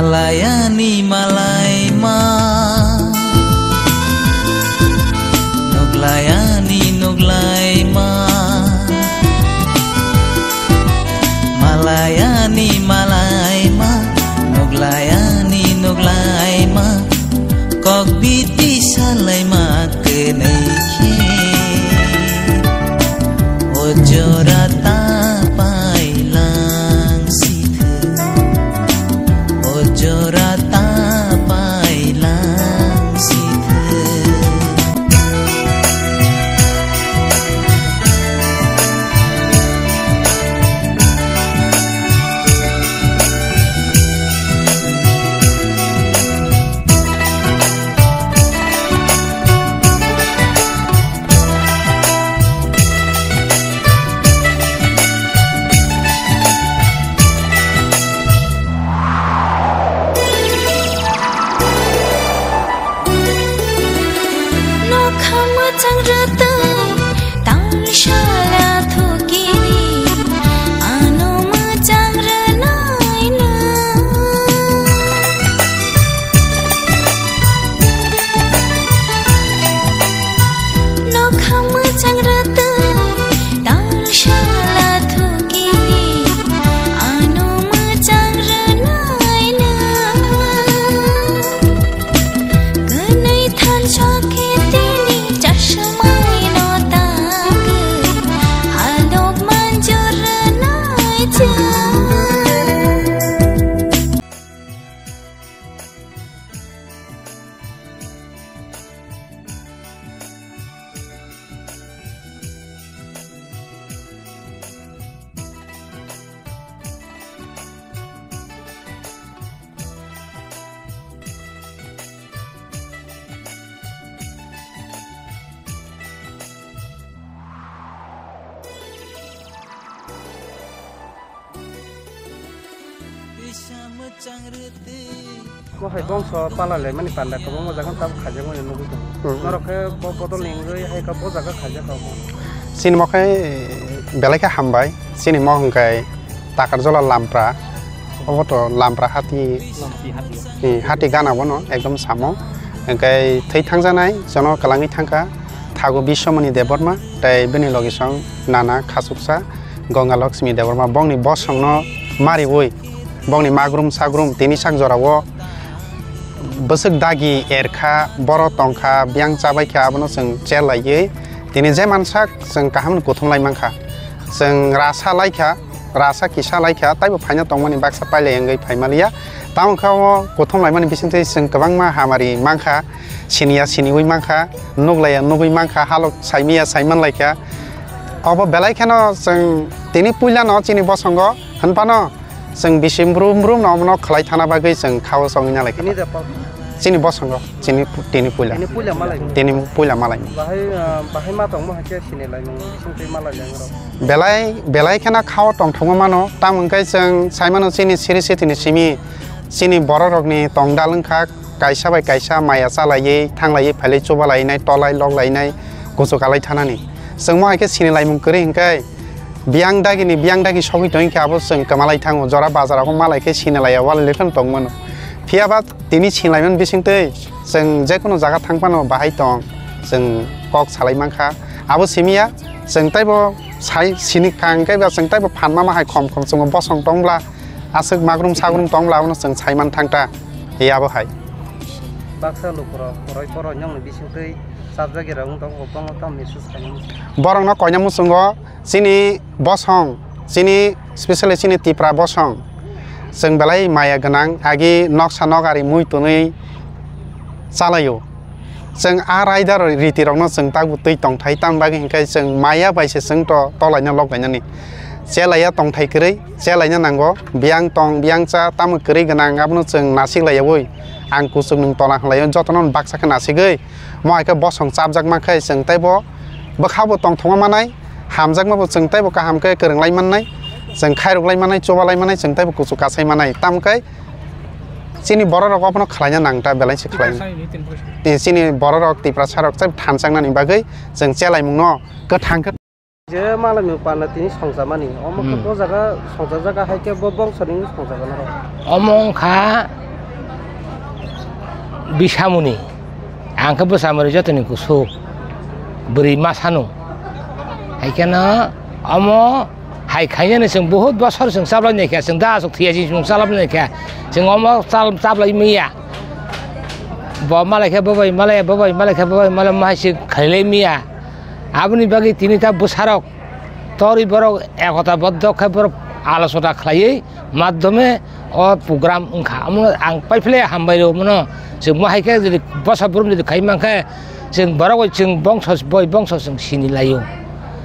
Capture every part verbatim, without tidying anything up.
Layani malaima, nuklayani nuklayma, malayani malaima, nuklayani nuklayma, kok biti salaima kwnwi khe, o jora ta pailang sithwk. O jora ta pailang sithwk. Nokha mwchang rwtwi, tang sala thukiri, ano mwchang rwnai no. Nokha mwchang rwtwi, tang sala thukiri, ano mwchang rwnai no. Kwnwi thansa khe tini chasmai no tagwi, halok manjur rwnai chwng. Bo hai bongso pala le mani panda kwbangma jaga tabuk khajakmani nugwi tongo. Hmm. Norok khe bo bodol ni wngwi hai khe bo jaga khaijak kha bo. Chini mo khe belai khe hambai. Chini mo hwnkhe Takarjala Lampra. Obo to Lampra hati, eh, hati gana bono ekdom samo. Hwnkhe thwi thangjanai jono kwlangwi thangkha Thago Biswamani Debbarma tei bini logisong nana khachuksa Ganga Lakshmi Debbarma. Bongni bosongno mariwi bongni magrum sagrum tini sak jorao bwswk dagi erkha, boro tongkha, biyang chabaikha, abono chwng chel laiwi tini je mansak chwng kaham kuthum lai mankha. Chwng rasa laikha, rasa kisa laikha, taibo phaina tongmani baksa pailai wngwi phaimaliya. Tamo khe o kuthum laimani bisingtwi chwng kwbangma hamari mankha, siniya siniwi mankha, nuklaiya nugwi mankha, halok saimiya saimanlaikha. Obo belai kheno chwng tini puilano chini bosongo hwnphano chwng bisi brum brum no omono khlai thana bagwi chwng khao chongwi nalaikha. Tini da pal. Chini bosongo, chini pu-, tini puila. Tini puila malai. Tini puila malai. Bahai, ah, bahai ma tongmo hai khe sini lai mung bising twi malai lai rok. Belai, belai kheno khao tongthokma mano, tamo hwnkhe chwng sai mano chini siri sitini simi, chini borok rokni tongdal wngkha, kaisa bai kaisa maya chalaiwi, thanglaiwi, phailai chuba lainai, tolai lok lainai, kuchuk alai thanani. Chwng mo hai khe sini laimung kwrwi hwnkhe, biyang dagini biyang dagi sogwi tongwi khe abo chwng kwmalai thango, jora bazar abo malai khe sinilaiya walai phano tongmano. Phiya ba tini sinilaiman bisingtwi chwng jekunu jaga thang phano bahai tong, chwng kok salai mankha. Abo simiya chwng taibo sai sini kha hwnkhe ba chwng taibo phan mama hai khom khom chwngbo bosong tong bla, aswk magrum sagrum tong bla abono chwng sai man thang ta. Abo hai. Baksa lukurok koroi poro nyongni bisingtwi chapjagirok wng tongo, bono tamo message khainani. Borokno koina muchungo chini bosong, chini specially chini Tipra bosong, chwng belai maya gwnang, agi noksa nokari mui twnwi chalaio. Chwng a raida ritirokno chwng tabuk twi tongthai, tamni bagwi hwnkhe chwng maya bai se chwng to tolaina lok lainani. Chelaiya tongthai kwrwi, chelaina nango, biyang tong, biyang cha, tamo kwrwi gwnang, abono chwng nasik laiyaui, ang kuchuk nwng tola hwnlaio, jotono baksa khe nasigwi, mo hai khe bosong chapjak mankhe chwng teibo bwkha bo tongthokma manai, hamjakma bo chwng teibo kaham khe kwrwng lai mannai, chwng khairok lai mannai, chuba lai mannai, chwng teibo kuchuk kasai mannai. Tamo khe chini borok rok abono khlaina nang ta, belai se khlai. Tiprasa ni tin puisa. Ti chini borok rok, Tiprasa rok tei thansa wngnani bagwi chwng chelaimung no kwthang khe. Je malai mung panda tini songcha mani, omo khe hmm, bo jaga songcha jaga hai khe bo bongso ni songcha gana rok. Omo wngkha Bisamuni, ang khe bwsa mwrwi jotoni kusuk, bwrwi ma sanu. Hai kheno omo hai khainani chwng bahut bosor chwng chaplai nai kha, chwng da aswk thwiya chwng chaplai nai kha, chwng omo chal-, chaplai manya. Bo malai khe bo bai malai, bo bai malai khe bo bai malai, ma hai se khailai manya. Aboni bagwi tini ta bwsarok torwi borok ekota boddo khe borok alochona khlaiwi maddhome o program wngkha. Omo ang paiphle hambai rw mano, chwng mo hai khe jodi bwsa burum jodi khai mankhe, chwng borok bai chwng bongso bai bongso chwng sini laio.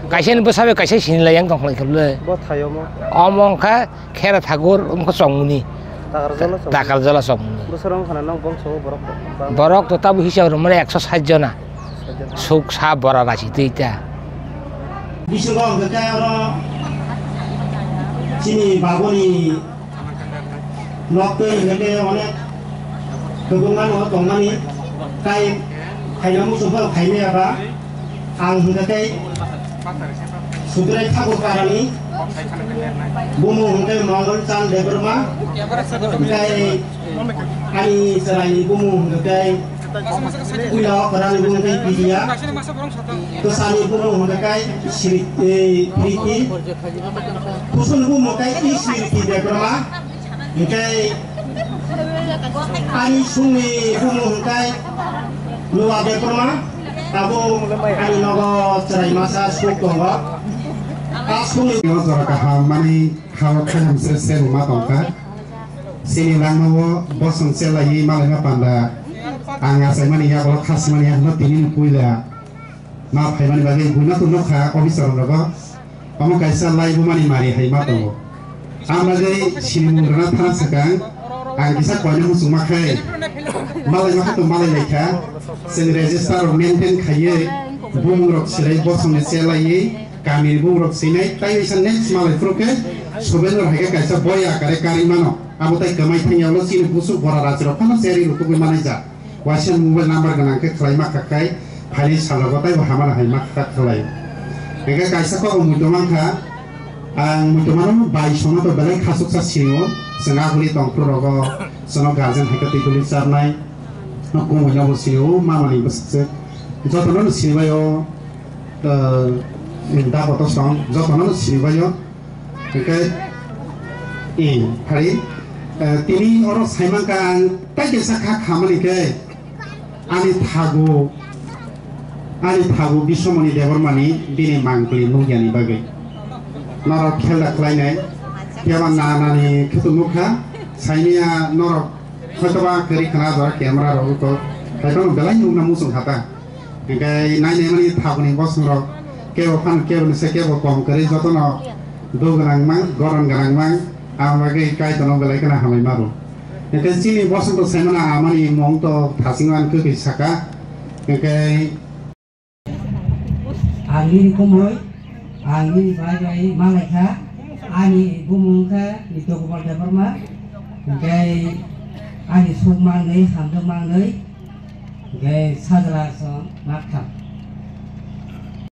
Kaisa ni bwsa bai kaisa sini lai yang tong khlai khe le. Bo thaio mo? Omo wngkha Khera Thakur, omo wngkha Chongmuni. Takarjala Chongmuni. Takarjala Chongmuni. Bwswrwng khana nang bongso borok ba? Borok to tabo hisab rw mane ekso sait jona. Suk sa bora rasi twi ta. Bisingo hwnkhe khe oro chini baboni nok twi hwnkhe khe onek kwbangma no tongmani, tai khaina muchung phano khaimaya ba. Ang hwnkhe tei Suturai Thakur Parani, bumung hwnkhe Mongol Chand Debbarma, tei ani chwraini bumung hwnkhe tei Puila Okra ni bumung tei Pilia. Kwsani bumung hwnkhe kai Sri-, eh, Priti. Kusuni bumung kai I Sriti Debbarma. Hwnkhe ani sungni bumung hwnkhe Luwa Debbarma. Abo ani nogo chwrai masa suk tongo. A sungni jora kaham mani khao khajam sre sre bo ma tongkha. Chini langmao bosong chelaiwi malaima panda ang achaimani yago khasimani yago tini ni puila ma phaimani bagwi buino to nukha officer rogo. Omo kaisa laibumani mari hai ma tongo. Ang bagwi sinimung rwna thana swkang ang kisa koina muchungma khai malaima khe to malai laikha. Chwng register rok maintain khaiwi bumung rok swrai bosongni chelaiwi kamini bumung rok swinai tai bisa next malai phuru khe Subendra hai khe kaisa boya kare kari mano. Abo tai kwmai thangya ulo chini busu bora rajirok phano cherwi rutugwi manai ja. Waisa mobile number gwnang khe khlai ma kha khai phaini salogo taibo hamano hai ma kha khlai. Hingkhe kaisa kok muitu mankha, ang muitu mano bai sono to belai khasuksa singo, chwng aguli tongphuru rogo chwngno guardian hai khe twi guli charnai, no kumui no bo singo, mamani bwswk jotono no sinibaio, eh, da kotor song jotono no sinibaio. Hingkhe, i, phari, eh, tini oro saimankha ang tai kaisa kha khamani khe ani thagu, ani thagu Biswamoni Debbarmani bini mangpili nukya ni bagwi. Norok khelda khlainai, phiya ba na nani khe to nukha, saimanya norok hoitoba kwrwi khna jora camera rok to, hai phano belai nukna muchung kha ta. Hingkhe nai nai mani thaboni bosongrok kebo phano kebo ni se kebo kom kwrwi jotono do gwnang mang, goron gwnang mang, ang bagwi Kaitorno belai kheno hambai maro. Hingkhe chini bosong to saimano amani mung to thasing man kwkwi saka. Hingkhe ang nini kumui, ang nini bai bai mangai kha, ani bumung khe Nitya Kumar Debbarma, hingkhe ani suk mangnwi, hamjak mangnwi, Hingkhe sajla song maktham.